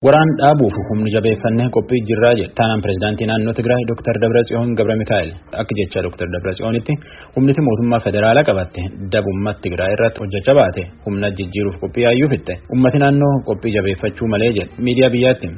Waraan dhaabuuf humni jabeeffannee qophii jirraa jedhe. Taanaan pirezidaantii naannoo Tigraay Dr. Dabratsiyoon Gabra Mikaa'el akka jecha Dr. Dabratsiyoonitti humniti mootummaa federaalaa qabatte dabummaa Tigraay irratti hojjechaa baate humna jijjiiruuf qophii yaayyuu fixxe. Ummati naannoo qophii jabeeffachuu malee jedhe. Miidiyaa biyyaatti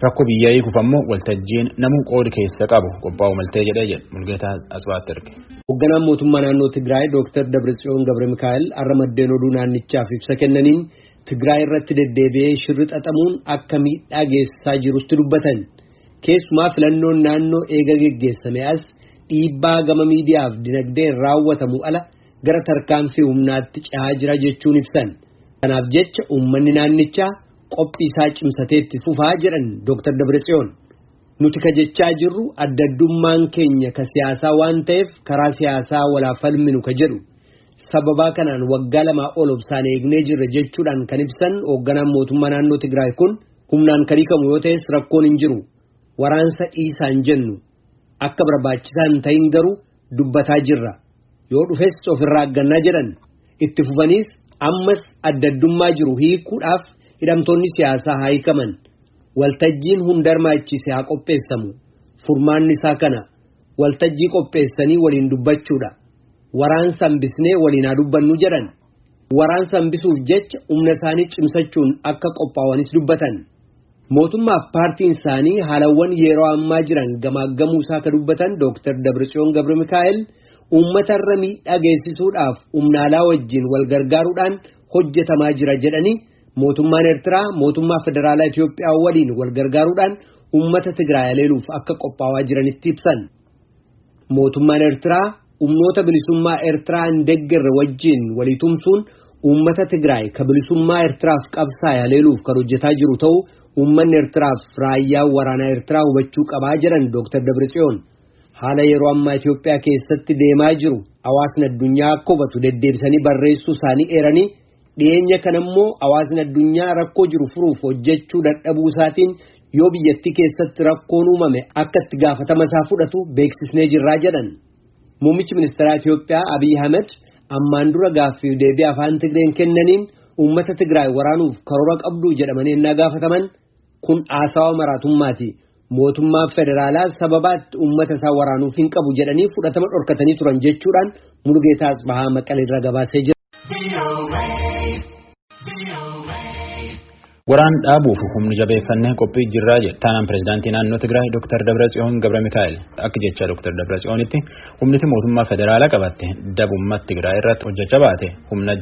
rakkoo biyyaa hiikuuf ammoo waltajjiin namuu qoodi keessa qabu qophaa'u maltee jedhee jedhe Mulgeetaa Asbaatti erge. Hoogganaan mootummaa naannoo Tigraay Dr. Dabratsiyoon Gabra Mikaa'el har'a maddeen oduu naannichaaf ibsa kennaniin Tigraay irratti deddeebi'ee shirri xaxamuun akka miidhaa geessisaa jirutti dubbatan. Keessumaa filannoon naannoo eega geggeessame as dhiibbaa gama miidiyaaf dinagdeen raawwatamu ala gara tarkaanfii humnaatti cehaa jira jechuun ibsan. Kanaaf jecha uummanni naannichaa qophii isaa cimsatee itti fufaa jedhan Dr. Dabratsiyoon. Nuti ka jechaa jirru adda addummaan keenya ka siyaasaa waan ta'eef karaa siyaasaa walaaf falminu ka jedhu. Sababaa kanaan waggaa lamaa ol obsaan eegnee jirra jechuudhaan kan ibsan hoogganaan mootummaa naannoo Tigraay kun humnaan kan hiikamu yoo ta'es rakkoon hin jiru. Waraansa dhiisaan jennu akka barbaachisaa hin ta'in garuu dubbataa jirra. Yoo dhufes ofirraa aggannaa jedhan itti fufaniis ammas adda addummaa jiru hiikuudhaaf hidhamtoonni siyaasaa haa hiikaman. Waltajjiin hunda hirmaachise haa qopheessamu. Furmaanni isaa kana waltajjii qopheessanii waliin dubbachuudha. Waraansa hambisnee waliin haa dubbannu jedhan. Waraansa hambisuuf jecha humna isaanii cimsachuun akka qophaa'anis dubbatan. Mootummaaf paartiin isaanii haalawwan yeroo ammaa jiran gamaaggamuu isaa akka dubbatan Dr. Dabratsiyoon Gabra Mikaa'el uummatarra miidhaa geessisuudhaaf humna alaa wajjin wal gargaaruudhaan hojjetamaa jira jedhanii mootummaan Eertiraa mootummaa federaalaa Itoophiyaa waliin wal gargaaruudhaan uummata Tigraay haleeluuf akka qophaa'aa jiranitti ibsan. Mootummaan Eertiraa humnoota bilisummaa Eertiraa hin deeggarre wajjin walii tumsuun uummata Tigraay ka bilisummaa Eertiraaf qabsaa'e haleeluuf kan hojjetaa jiru ta'uu uummanni Eertiraaf raayyaa waraanaa Eertiraa hubachuu qabaa jedhan Dr. Dabratsiyoon. Haala yeroo ammaa Itoophiyaa keessatti deemaa jiru hawaasni addunyaa akka hubatu deddeebisanii barreessuu isaanii eeranii dhiyeenya kanammoo hawaasni addunyaa rakkoo jiru furuuf hojjechuu dadhabuu isaatiin yoo biyyattii keessatti rakkoon uumame akka itti gaafatama isaa fudhatu beeksisnee jirraa jedhan. Muummichi ministeeraa Itoophiyaa Abiy Ahmed ammaan dura gaaffiif deebii afaan Tigreen kennaniin uummata Tigraay waraanuuf karoora qabdu jedhamanii ennaa gaafataman kun haasawaa maraatummaati. Mootummaan federaalaa sababaatti uummata isaa waraanuuf hin qabu jedhanii fudhatama dhorkatanii turan jechuudhaan Mulugeetaa Asbahaa Maqalee irraa gabaasee jira. Waraan dhaabuuf humni jabeeffannee qophii jirraa jedhe. Taanaan pirezidaantii naannoo Tigraay Dr. Dabratsiyoon Gabra Mikaa'el akka jecha Dr. Dabratsiyoonitti humniti mootummaa federaalaa qabatte dabummaa Tigraay irratti hojjechaa baate humna